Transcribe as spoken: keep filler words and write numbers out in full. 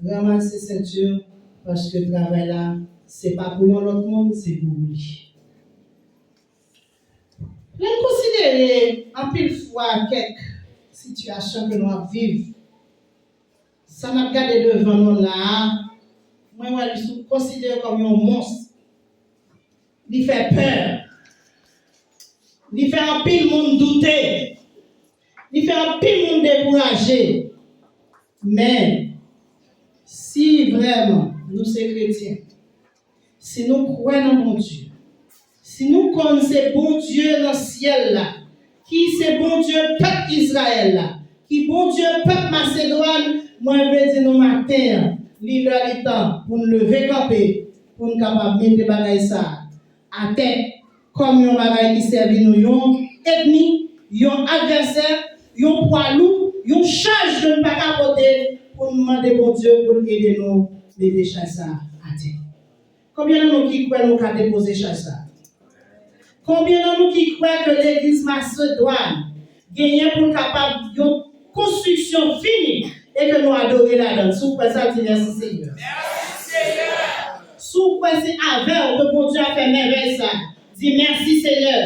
Ranmase senti w, paske travay la, se pa pou yon lòt moun, se pou ou li. Lè n konsidere anpil fwa kèk sitiyasyon ke nou ap viv, sa n ap gade devan nou la a, mwen wè li sou konsidere kòm yon mons. Li fè pè. Li fè anpil moun doute. Li fè anpil moun dekouraje. Men, si vrèman nou se kretyen, si nou kwè nan Bondye, si nou konn se Bondye nan syèl la, ki se Bondye pèp Izrayèl la, ki Bondye pèp Masedwàn, mwen vle di nou maten an, li lè li tan pou n leve kanpe, pou n kapab mete bagay sa a atè, kòm yon bagay ki sèvi nou yon ènmi, yon advèsè, yon pwa lou, yon chaj ke n pa ka pote, pou n mande Bondye pou l ede nou mete chaj sa a atè. Konbyen nan nou ki kwè nou ka depoze chaj sa a? Konbyen nan nou ki kwè ke legliz Masedwàn genyen pou l kapab yon konstriksyon fini e ke nou adore ladan l? Si w kwè sa, di mèsi Senyè. Si w kwè se avè w ke Bondye ap fè mèvèy sa, di mèsi Senyè.